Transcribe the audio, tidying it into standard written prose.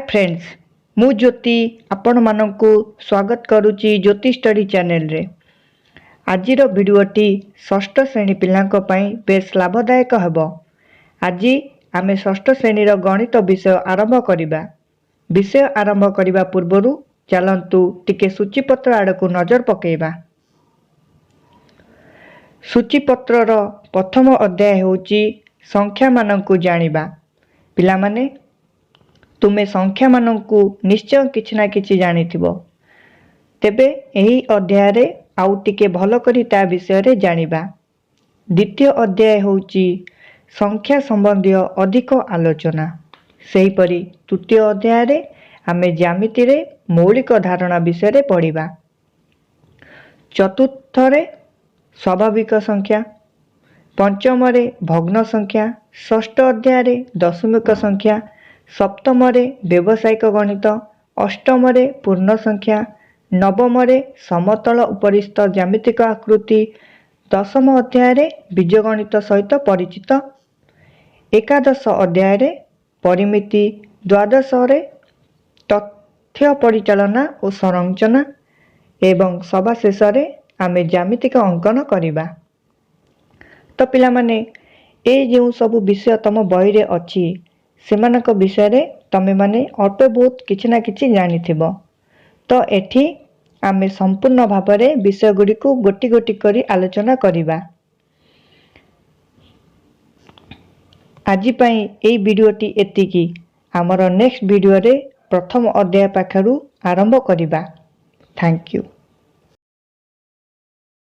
Friends, ମୁଁ ଜ୍ୟୋତି ଆପଣମାନଙ୍କୁ ସ୍ୱାଗତ କରୁଛି ଜ୍ୟୋତି ଷ୍ଟଡି ଚ୍ୟାନେଲରେ। ଆଜିର ଭିଡ଼ିଓଟି ଷଷ୍ଠ ଶ୍ରେଣୀ ପିଲାଙ୍କ ପାଇଁ ବେଶ ଲାଭଦାୟକ ହେବ। ଆଜି ଆମେ ଷଷ୍ଠ ଶ୍ରେଣୀର ଗଣିତ ବିଷୟ ଆରମ୍ଭ କରିବା। ବିଷୟ ଆରମ୍ଭ କରିବା ପୂର୍ବରୁ ଚାଲନ୍ତୁ ଟିକେ ସୂଚୀପତ୍ର ଆଡ଼କୁ ନଜର ପକାଇବା। ସୂଚୀପତ୍ରର ପ୍ରଥମ ଅଧ୍ୟାୟ ହେଉଛି ସଂଖ୍ୟାମାନଙ୍କୁ ଜାଣିବା। ପିଲାମାନେ, ତୁମେ ସଂଖ୍ୟାମାନଙ୍କୁ ନିଶ୍ଚୟ କିଛି ନା କିଛି ଜାଣିଥିବ। ତେବେ ଏହି ଅଧ୍ୟାୟରେ ଆଉ ଟିକେ ଭଲ କରି ତା ବିଷୟରେ ଜାଣିବା। ଦ୍ୱିତୀୟ ଅଧ୍ୟାୟ ହେଉଛି ସଂଖ୍ୟା ସମ୍ବନ୍ଧୀୟ ଅଧିକ ଆଲୋଚନା। ସେହିପରି ତୃତୀୟ ଅଧ୍ୟାୟରେ ଆମେ ଜ୍ୟାମିତିରେ ମୌଳିକ ଧାରଣା ବିଷୟରେ ପଢ଼ିବା। ଚତୁର୍ଥରେ ସ୍ୱାଭାବିକ ସଂଖ୍ୟା, ପଞ୍ଚମରେ ଭଗ୍ନ ସଂଖ୍ୟା, ଷଷ୍ଠ ଅଧ୍ୟାୟରେ ଦଶମିକ ସଂଖ୍ୟା, ସପ୍ତମରେ ବ୍ୟବସାୟିକ ଗଣିତ, ଅଷ୍ଟମରେ ପୂର୍ଣ୍ଣ ସଂଖ୍ୟା, ନବମରେ ସମତଳ ଉପରିସ୍ଥ ଜ୍ୟାମିତିକ ଆକୃତି, ଦଶମ ଅଧ୍ୟାୟରେ ବୀଜଗଣିତ ସହିତ ପରିଚିତ, ଏକାଦଶ ଅଧ୍ୟାୟରେ ପରିମିତି, ଦ୍ୱାଦଶରେ ତଥ୍ୟ ପରିଚାଳନା ଓ ସଂରଚନା ଏବଂ ସବା ଶେଷରେ ଆମେ ଜ୍ୟାମିତିକ ଅଙ୍କନ କରିବା। ତ ପିଲାମାନେ, ଏ ଯେଉଁ ସବୁ ବିଷୟ ତମ ବହିରେ ଅଛି, ସେମାନଙ୍କ ବିଷୟରେ ତମେମାନେ ଅଳ୍ପ ବହୁତ କିଛି ନା କିଛି ଜାଣିଥିବ। ତ ଏଠି ଆମେ ସମ୍ପୂର୍ଣ୍ଣ ଭାବରେ ବିଷୟଗୁଡ଼ିକୁ ଗୋଟି ଗୋଟି କରି ଆଲୋଚନା କରିବା। ଆଜି ପାଇଁ ଏଇ ଭିଡ଼ିଓଟି ଏତିକି। ଆମର ନେକ୍ସଟ ଭିଡ଼ିଓରେ ପ୍ରଥମ ଅଧ୍ୟାୟ ପାଖରୁ ଆରମ୍ଭ କରିବା। Thank you.